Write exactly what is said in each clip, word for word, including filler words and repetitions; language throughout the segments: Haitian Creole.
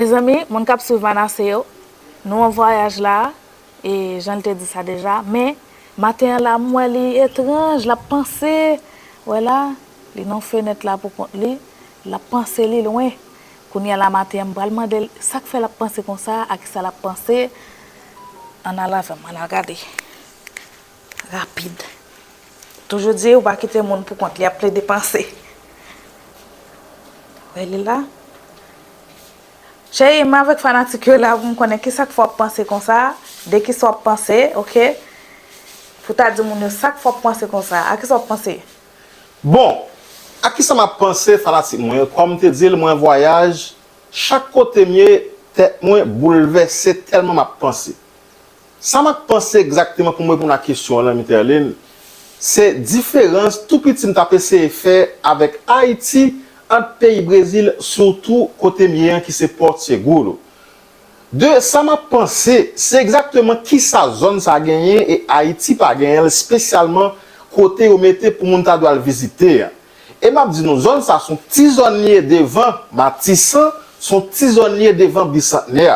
Mezanmi, moun k ap swiv Manase yo, nou an vwayaj la, e jan l te di sa deja, men maten an la, m wè li etranj, l ap panse. Wè la, li nan fenèt la pou kont li, l ap panse li lwen. Kounye a la maten an, m pral mande l sa k fè l ap panse konsa, a kisa l ap panse. Ann al avè m, ann al gade. Rapid. Toujou di, ou pa kite moun pou kont li ap plede panse. Wè li la. Cheri, m avèk fanatik yo la pou m konnen kisa k fè w ap panse konsa, de kisa w ap panse, oke? Pou ta di moun yo sa k fè w ap panse konsa, a kisa w ap panse? Bon, a kisa m ap panse, fanatik mwen yo? Kòm m te di l, mwen vwayaj, chak kote m ye, tèt mwen boulvèse tèlman m ap panse. Sa m ap panse egzakteman pou m reponn a kesyon an, Lanmi Terline, se diferans tou piti m t ap eseye fè avèk Ayiti ant peyi Brezil, sitou kote m ye an ki se Porto Seguro. De sa m ap panse, se egzakteman kisa zòn sa genyen e Ayiti pa genyen l, espesyalman kote yo mete pou moun ta dwe al vizite a. E m ap di nou, zòn sa s on ti zòn li ye devan Matisan, s on ti zòn li ye devan Bisantnè.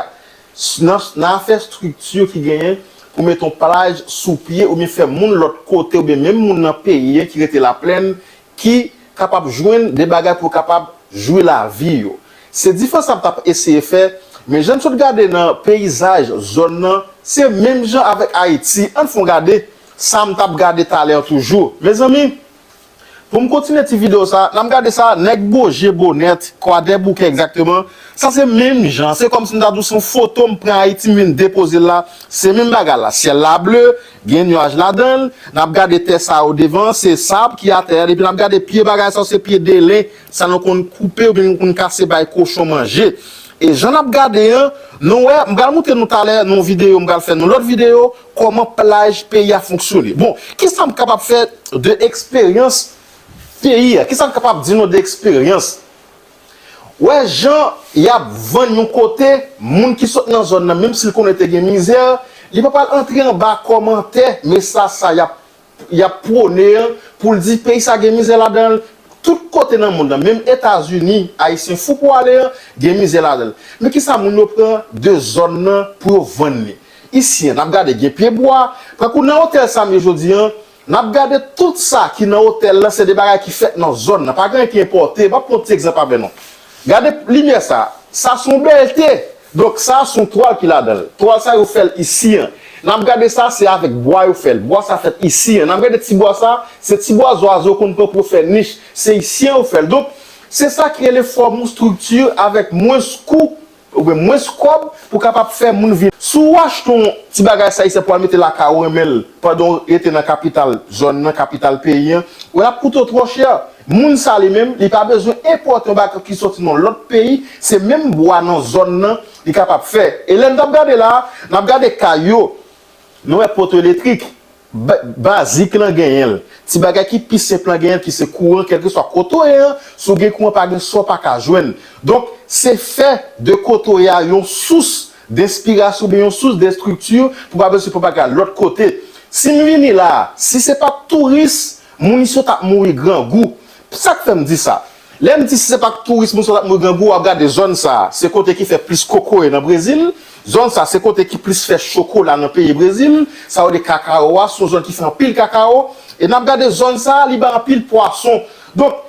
Nan, nan afè estrikti ki genyen pou mete yon plaj sou pye oubyen fè moun lòt kote oubyen menm moun nan peyi an ki rete Laplèn ki kapab jwenn de bagay pou yo kapab jwi lavi yo. Se diferans sa m t ap eseye fè, men jan m sot gade nan peyizaj zòn nan, se menm jan avèk Ayiti. Ann fè yon gade sa m t ap gade talè an toujou. Mezanmi, pou m kontinye ti videyo sa, n ap gade sa, nèg Boje, Bonèt, Kwadèboukè egzakteman. Sa se menm jan, se kòmsi m ta di w se yon foto m pran Ayiti, m vin depoze l la. Se menm bagay la, syèl la ble, gen nyaj ladan l. N ap gade tè sa yo devan, se sab ki atè a, epi n ap gade pye bagay sa yo, se pye delen, sa nou konn koupe oubyen nou konn kase bay kochon manje. E jan n ap gade an, nou wè, m pral montre nou talè nan yon videyo, m pral fè nan lòt videyo, kòman plaj peyi a fonksyone. Bon, kisa m kapab fè de eksperyans peyi a? Kisa m kapab di nou de eksperyans? Wè jan y ap vann yon kote, moun ki sot nan zòn nan, menm si l konnen te gen mizè, li pa pral antre anba kòmantè mesaj sa y ap, y ap pwone an pou l di peyi sa gen mizè ladan l. Tout kote nan mond lan, menm Etazini, Ayisyen fou pou ale an, gen mizè ladan l. Men kisa moun yo pran de zòn nan pou yo vann li? Isi an, n ap gade gen pyebwa. Tankou nan otèl sa m ye jodi an, n ap gade tout sa ki nan otèl lan, se de bagay ki fèt nan zòn nan. Pa gen anyen ki enpòte. M ap pran yon ti egzanp avè nou. Gade limyè sa. Sa se yon bèlte. Donk, sa se yon twal ki ladan l. Twal sa, yo fè l isi an. N ap gade sa, se avèk bwa yo fè l. Bwa sa fèt isi an. N ap gade ti bwa sa, se ti bwa zwazo konn pran pou yo fè nich. Se isi an yo fè l. Donk, se sa ki rele fòm yon estrikti avèk mwens kou oubyen mwens kòb pou kapab fè moun vin. Si w achte yon ti bagay sa isi pou al mete lakay ou renmen l pandan w rete nan kapital zòn nan, kapital peyi an, wè l ap koute w twò chè. Moun sa li menm, li pa bezwen enpòte yon bagay ki soti nan lòt peyi, se menm bwa nan zòn nan li kapab fè. E lè n t ap gade la a, n ap gade kay yo, nou wè poto eletrik, ba- bazik lan genyen l. Ti bagay ki pi senp lan genyen l ki se kouran, kèlkeswa kote w ye an, si w gen kouran pa gen sa w pa ka jwenn. Donk, se fè de kote w ye a yon sous denspirasyon oubyen yon sous de estrikti pou pa bezwen pran bagay lòt kote. Si m vini la a, si se pa t touris, moun isi yo t ap mouri grangou. Sa k fè m di sa? Lè m di si se pa t touris moun sa t ap mouri grangou, w ap gade zòn sa a, se kote ki fè plis kokoye nan Brezil. Zòn sa a, se kote ki plis fè chokola nan peyi Brezil. Sa yo rele kakawo a, se yon zòn ki fè anpil kakawo. E n ap gade zòn sa a, li bay anpil pwason. Donk,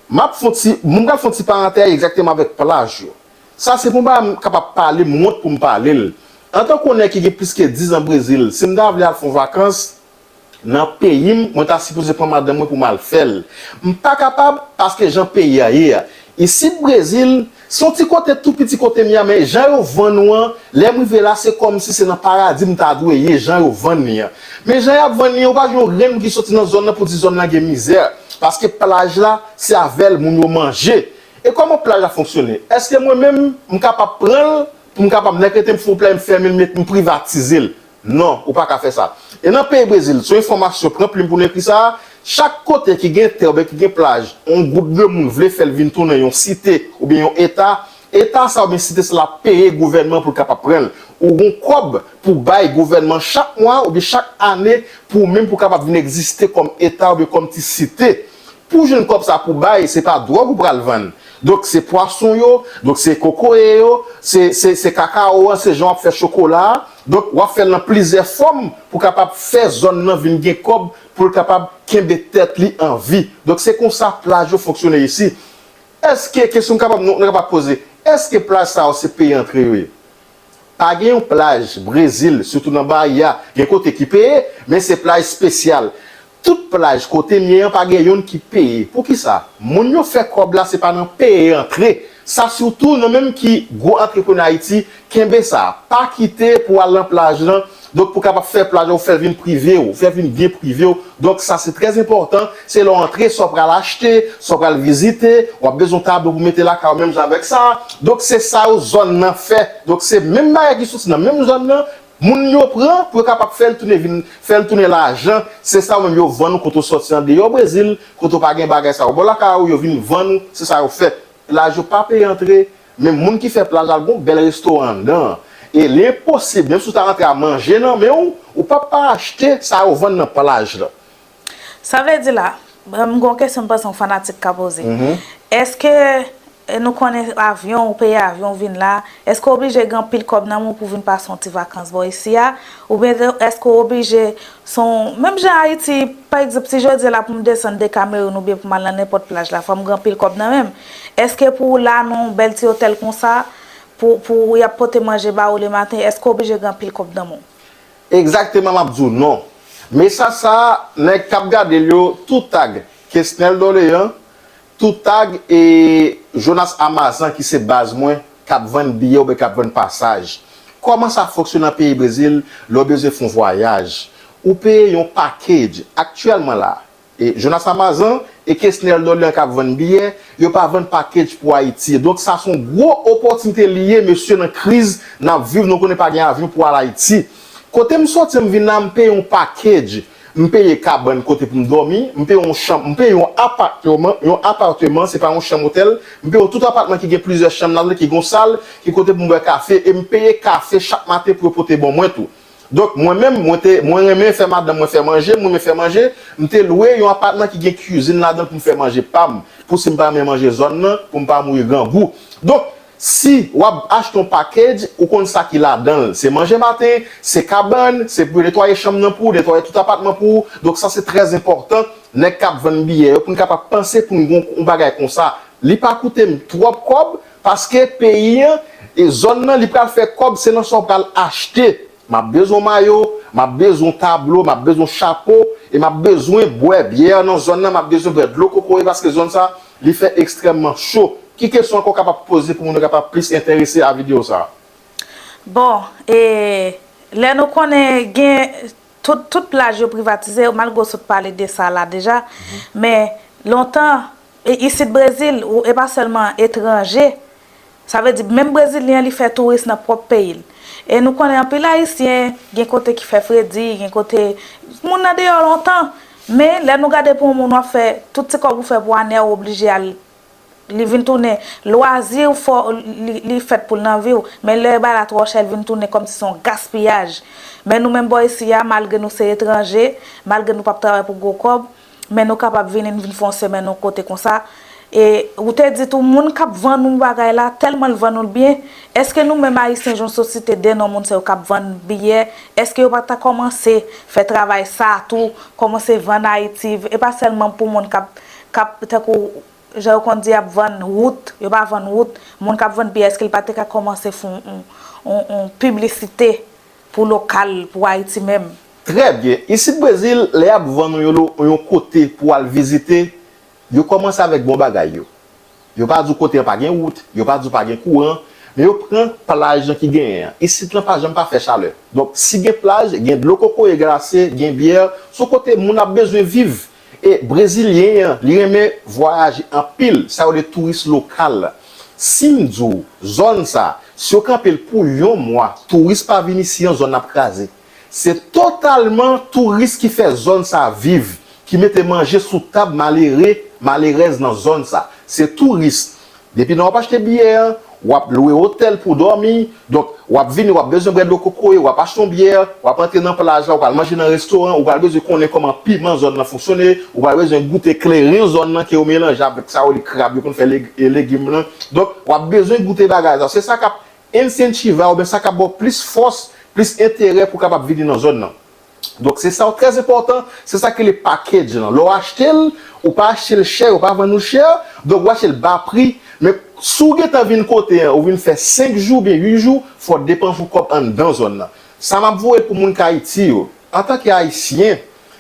m ap fè yon ti, m pral fè yon ti parantèz egzakteman avèk plaj yo. Sa se pou m pa m kapab pale, m wont pou m pale l. Antanke yon nèg ki gen plis ke diz an Brezil, si m ta vle al fè yon vakans, nan peyi m, mwen ta sipoze pran madanm mwen pou m al fè l. M pa kapab, paske jan peyi a ye a. Isit Brezil, se yon ti kote tou piti kote m ye a, men jan yo vann ou an, lè m rive la, se kòmsi se nan paradi m ta dwe ye, jan yo vann li an. Men jan y ap vann li an, ou pa jwenn yon grenn moun ki soti nan zòn nan pou di zòn nan gen mizè, paske plaj la, se avè l moun yo manje. E kòman plaj la fonksyone? Èske mwen menm, m kapab pran l, pou m kapab nèk rete m fè yon plaj, m fèmen l, m met, m privatize l? Non, ou pa ka fè sa. E nan peyi Brezil, se yon enfòmasyon, pran plim pou nou ekri sa a, chak kote ki gen tè oubyen ki gen plaj, yon gwoup de moun vle fè l vin tounen yon site oubyen yon eta, eta sa oubyen site sa l ap peye gouvènman pou l kapab pran l. Ou gen yon kòb pou bay gouvènman chak mwa oubyen chak ane pou ou menm pou w kapab vin egziste kòm eta oubyen kòm ti site. Pou w jwenn kòb sa pou w bay, se pa dwòg ou pral vann. Donk, se pwason yo, donk, se kokoye yo, se, se, se kakawo an, se jan w ap fè chokola a. Donk, w ap fè l nan plizyè fòm pou kapab fè zòn nan vin gen kòb, pou l kapab kenbe tèt li an vi. Donk, se konsa plaj yo fonksyone isi. Èske, kesyon m kapab, nou, nou kapab poze, èske plaj sa yo se peye antre yo ye? Pa gen yon plaj Brezil, sitou nan Bahia, gen kote ki peye, men se plaj espesyal. Tout plaj kote m ye an pa gen youn ki peye. Poukisa? Moun yo fè kòb la se pa nan peye antre. Sa sitou nou menm ki gwo antreprenè Ayiti, kenbe sa. Pa kite pou al nan plaj lan. Donk pou kapab fè plaj la, ou fè l vin prive w, ou fè l vin byen prive w. Donk sa se trè enpòtan. Se lè w antre, sa w pral achte, sa w pral vizite, w ap bezwen tablo pou mete lakay ou menm jan avèk sa. Donk se sa yo zòn nan fè. Donk se menm bagay ki soti nan menm zòn nan, moun yo pran pou yo kapab fè l tounen vin, fè l tounen lajan. Se sa yo menm yo vann ou kote w soti andeyò Brezil, kote w pa gen bagay sa yo. Bò lakay ou yo vin vann ou, se sa yo fè. Plaj yo pa peye antre, men moun ki fè plaj la, l gon bèl restoran anndan. E li enposib, menm si w ta rantre a manje nan men w, ou p ap pa achte sa yo vann nan plaj la. Sa vle di la, m gen yon kesyon m panse yon fanatik ka poze. Èske, e, nou konnen avyon, ou peye avyon, ou vin la, èske w oblije gen anpil kòb nan men w pou w vin pase yon ti vakans bò isi a? Oubyen èske w oblije, se yon, menm jan Ayiti, pa egzanp, si jodi a la pou m desann Dekamewoun oubyen pou m al nan nenpòt plaj la, fò m gen anpil kòb nan men m? Èske pou w la nan yon bèl ti otèl konsa, pou, pou y ap pote manje ba ou lematen, èske w oblije gen anpil kòb nan men w? Egzakteman, m ap di w non. Mesaj sa a, nèg k ap gade l yo, tou tag Kesnel Dorlean, tou tag e Jonas Amazan ki se baz mwen, k ap vann biyè oubyen k ap vann pasaj. Kòman sa fonksyone nan peyi Brezil lè w bezwen fè yon vwayaj? Ou peye yon package. Aktyèlman la, e Jonas Amazan e Kesnel Dorlean k ap vann biyè, yo pa vann package pou Ayiti. Donk sa se yon gwo opòtinite li ye, mesye, nan kriz n ap viv, nou konnen pa gen avyon pou al Ayiti. Kote m soti an, m vin la, m peye yon package. M peye kabann kote pou m dòmi, m peye yon chanm, m peye yon apatman, yon apatman, se pa yon chanm otèl. M peye yon tout apatman ki gen plizyè chanm ladan l, ki gen yon sal, ki kote pou m bwè kafe, e m peye kafe chak maten pou yo pote ban mwen tou. Donk, mwen menm, mwen te, mwen renmen fè madanm mwen fè manje, mwen renmen fè manje, m te lwe yon apatman ki gen kwizin ladan l pou m fè manje pa m, pou si m pa renmen manje zòn nan, pou m pa mouri grangou. Donk, si w ap achte yon package, ou konn sa ki ladan l. Se manje maten, se kabann, se pou yo netwaye chanm nan pou ou, netwaye tout apatman pou ou. Donk, sa se trè enpòtan, nèg k ap vann biyè yo, pou n kapab panse pou n gen yon bagay konsa. Li pa koute m twòp kòb, paske peyi an, e zòn nan, li pral fè kòb, se nan sa w pral achte. M ap bezwen mayo, m ap bezwen tablo, m ap bezwen chapo, e m ap bezwen bwè byè nan zòn nan, m ap bezwen bwè dlo kokoye paske zòn sa, li fè ekstrèmman cho. Ki kesyon ankò w kapab poze pou moun yo kapab plis enterese a videyo sa? Bon, e lè nou konnen gen tout, tout plaj yo privatize, malgre w sot pale de sa la deja, men lontan, e isit Brezil, ou, e pa sèlman etranje, sa vle di menm Brezilyen an li fè touris nan pwòp peyi l. E nou konnen anpil Ayisyen, gen kote ki fè fredi, gen kote moun nan deyò lontan. Men lè nou gade pou yon moun w ap fè tout ti kòb ou fè pou ane a, ou oblije al, li vin tounen lwazi w, fò li, li fèt pou l nan vi w. Men lè bagay la twò chè, li vin tounen kòmsi se yon gaspiyaj. Men nou menm bò isi a, malgre nou se etranje, malgre nou p ap travay pou gwo kòb, men nou kapab vini, n vin fè yon semèn yon kote konsa. E ou te di tou, moun k ap vann ou bagay la, tèlman l vann ou l byen, èske nou menm Ayisyen, jan w sot site de non moun sa yo k ap vann biyè, èske yo pa ta kòmanse fè travay sa a tou, kòmanse vann Ayiti, e pa sèlman pou moun k ap, k ap, tankou jan yo konn di, y ap vann wout, yo pa vann wout, moun k ap vann biyè, èske l pa te ka kòmanse fè yon, yon, yon, yon piblisite pou lokal, pou Ayiti menm? Trè byen. Isit Brezil, lè y ap vann ou yon lo-, yon kote pou w al vizite, yo kòmanse avèk bon bagay yo. Yo pa di w kote an pa gen wout, yo pa di w pa gen kouran, men yo pran plaj lan ki genyen an. Isit lan pa janm pa fè chalè. Donk, si gen plaj, gen dlo kokoye glase, gen byè, se yon kote moun ap bezwen viv. E Brezilyen an, li renmen vwayaje anpil, sa yo rele touris lokal. Si m di w, zòn sa, si yo kanpe l pou yon mwa, touris pa vin isi an, zòn nan ap kraze. Se totalman touris ki fè zòn sa viv, ki mete manje sou tab malere, malerèz nan zòn sa. Se touris. Depi nan w ap achte biyè an, W ap lwe otèl pou w dòmi. Donk, w ap vini, w ap bezwen bwè dlo kokoye, w ap achte yon byè, w ap antre nan plaj la, ou pral manje nan restoran, ou pral bezwen konnen kòman piman zòn nan fonksyone, ou pral bezwen goute kleren zòn nan ke yo melanje avèk sa yo, li krab yo konn fè leg- e legim nan. Donk, w ap bezwen goute bagay sa. Se sa k ap incentive oubyen sa k ap ba w plis fòs, plis enterè pou w kapab vini nan zòn nan. Donk, se sa w trè enpòtan, se sa ki rele package lan. Lè w achte l, ou pa achte l chè, yo pa vann ou l chè, donk ou achte l ba pri, men si w gentan vin kote an, ou vin fè senk jou oubyen uit jou, fò w depanse yon kòb anndan zòn nan. Sa m ap voye l pou moun k Ayiti yo. Antanke Ayisyen,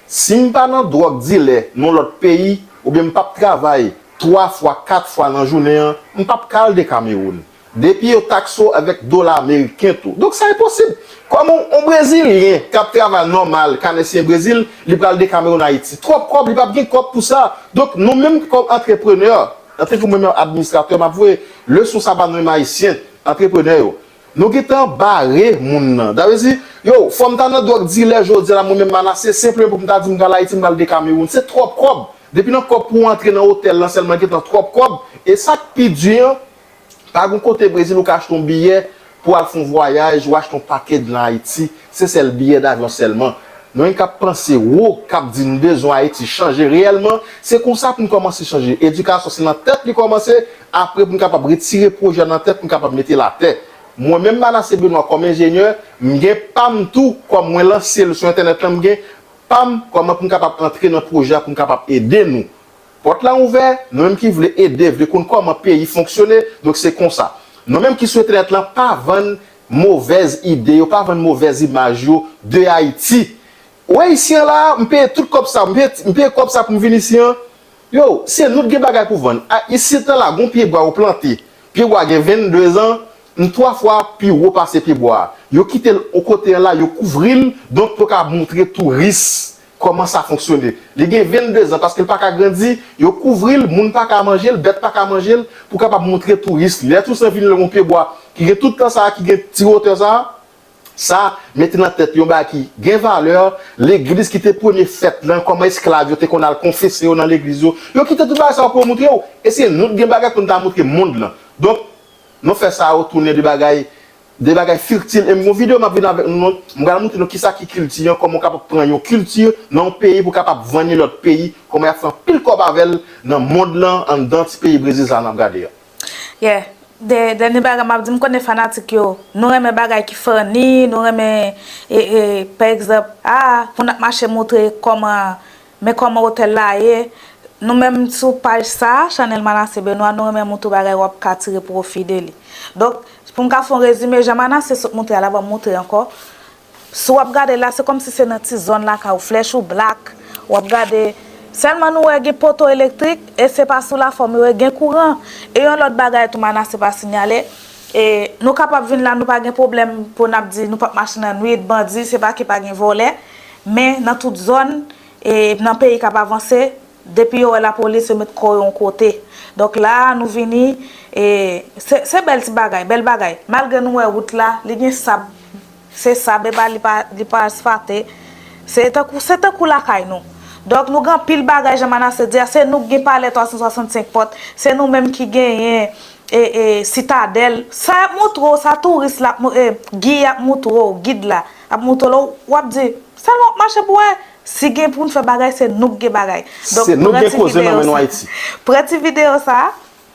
si m pa nan dwòg dilè nan yon lòt peyi, oubyen m p ap travay twa fwa, kat fwa nan jounen an, m p ap ka al Dekamewoun. Depi yo takse w avèk dola ameriken tou. Donk sa enposib. Kòman yon Brezilyen k ap travay nòmal, kanè siyen Brezil, li pral Dekamewoun Ayiti? Twòp kòb, li p ap gen kòb pou sa. Donk nou menm kòm antreprenè, antanke mwen menm administratè, m ap voye leson sa ba nou menm Ayisyen, antreprenè yo. Nou gentan bare moun nan. Sa vle di, yo, fò m ta nan dwòg dilè jodi a la, mwen menm Manassé, senpleman pou m ta di m pral Ayiti, m pral Dekamewoun. Se twòp kòb. Depi nan kòb pou w antre nan otèl lan sèlman gentan twòp kòb. E sa k pi di an, pa gen kote Brezil ou ka achte yon biyè pou al fè yon vwayaj, ou achte yon pakèt nan Ayiti, se sèl biyè davyon sèlman. Nou menm k ap panse wo, k ap di n bezwen Ayiti chanje reyèlman, se konsa pou n kòmanse chanje. Edikasyon se nan tèt li kòmanse, apre pou n kapab retire pwojè nan tèt, pou n kapab mete l atè. Mwen menm Manassé Benoît kòm enjenyè, m gen pa m tou, kòm mwen lanse l sou entènèt lan, m gen pa m, kòman pou m kapab antre nan pwojè a, pou m kapab ede nou. Pòt la ouvè, nou menm ki vle ede, vle konn kòman peyi fonksyone, donk se konsa. Nou menm ki sou entènèt lan, pa vann movèz ide yo, pa vann movèz imaj yo de Ayiti. Ou wè isi an la, m peye tout kòb sa, m peye, m peye kòb sa pou m vin isi an. Yo, se nou k gen bagay pou vann. A, isit lan la, gon pyebwa yo plante. Pyebwa gen vennde zan, m twa fwa pi wo pase pyebwa a. Yo kite l yon kote an la, yo kouvri l, donk pou ka montre touris kòman sa fonksyone. Li gen vennde zan paske l pa ka grandi, yo kouvri l, moun pa ka manje l, bèt pa ka manje l, pou kapab montre touris li. Lè touris lan vini lè yon pyebwa ki gen tout tan sa a, ki gen ti wotè sa a, sa mete nan tèt yon bagay ki gen valè, legliz ki te premye fèt lan, kòman esklav yo te konn al konfese yo nan legliz yo. Yo kite tout bagay sa yo pou yo montre w. E se nou k gen bagay pou n ta montre mond lan. Donk, nou fè sa yo tounen de bagay, de bagay fertil. E m gon videyo m ap vin avèk nou, m pral montre nou kisa ki kilti an, kòman w kapab pran yon kilti nan yon peyi pou w kapab vann li lòt peyi, kòman y ap fè anpil kòb avè l nan mond lan, anndan ti peyi Brezil sa a n ap gade a. Yeah. De, dènye bagay m ap di, m konnen fanatik yo, nou renmen bagay ki funny, nou renmen, e, e, pa egzanp, a, pou n ap mache montre kòman, men kòman otèl la ye. Nou menm sou paj sa, Chanèl Manassé Benoît, nou renmen montre w bagay w ap ka tire pwofi de li. Donk, pou m ka fè yon rezime, jan Manassé sot montre a la, ban m montre ankò. Si w ap gade la, se kòmsi se nan ti zòn lakay ou, flèch ou blak, w ap gade. Sèlman nou wè gen poto elektrik, e se pa sou lafòm yo, e gen kouran. E yon lòt bagay tou Manassé pa sinyale, e nou kapab vin la, nou pa gen pwoblèm pou n ap di nou p ap mache nan nwit, bandi, se pa ke pa gen vòlè, men nan tout zòn, e nan peyi k ap avanse, depi yo wè lapolis, yo met kò yo yon kote. Donk la a, nou vini, e se, se bèl ti bagay, bèl bagay. Malgre nou wè wout la, li gen sab, se sab, e pa, li pa, li pa asfate. Se tankou, se tankou lakay nou. Donk, nou gen anpil bagay, jan Manassé di a, se nou k gen palè twa san swasannsenk pòt, se nou menm ki genyen, e, e, sitadèl. Sa y ap montre w, sa touris la ap mo-, e, gi ap montre w, gid la ap montre w, w ap di, sèlman w ap mache pou wè. Si gen pou n fè bagay, se nou k gen bagay. Donk, se nou k gen koze nan men nou Ayiti. Pran ti videyo sa a,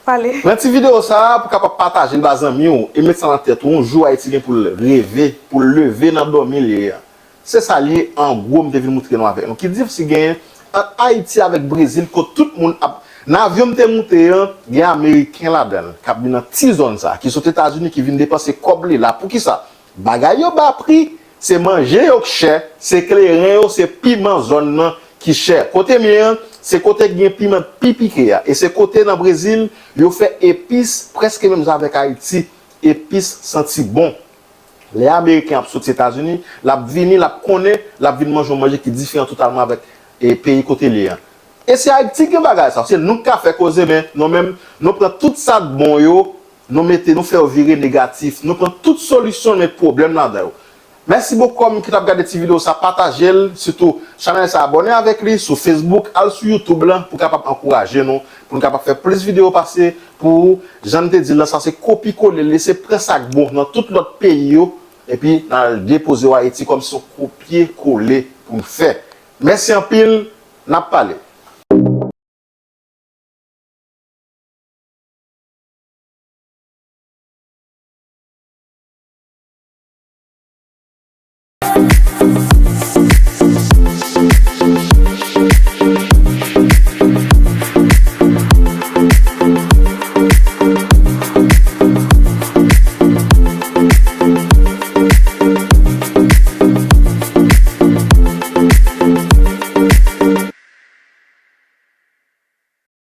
pale. Pran ti videyo sa a pou w kapab pataje l ba zanmi w e met sa nan tèt ou, yon jou Ayiti gen pou l reve, pou l leve nan dòmi l ye a. Se sa l ye, an gwo, m te vin montre nou avèk nou. Ki diferans ki genyen ant Ayiti avèk Brezil, kot tout moun ap, nan avyon m te moute an, gen Ameriken ladan l, k ap vin nan ti zòn sa a, ki sot Etazini, ki vin depanse kòb li la. Poukisa? Bagay yo ba pri, se manje yo k chè, se kleren yo, se piman zòn nan ki chè. Kote m ye an, se kote k gen piman pi pike a. E se kote nan Brezil yo fè epis prèske menm jan avèk Ayiti, epis santi bon. Lè Ameriken ap soti Etazini, l ap vini, l ap konnen, l ap vin manje yon manje ki diferan totalman avèk, e, peyi kote l ye an. E se Ayiti ki gen bagay sa, se nou k ka fè koze, men nou menm, nou pran tout sa k bon yo, nou mete, nou fè yo vire negatif. Nou pran tout solisyon, nou met pwoblèm ladan yo. Mèsi bokou kòm ki t ap gade ti videyo sa, pataje l, sitou chanèl sa, abòne avèk li sou Facebook, al sou YouTube lan pou kapab ankouraje nou, pou nou kapab fè plis videyo pase pou ou. Jan n te di l lan, sa se kopi kole l ye, se pran sa k bon nan tout lòt peyi yo, epi n al depoze w Ayiti kòm se yon kopye kole pou n fè. Mèsi anpil, n ap pale.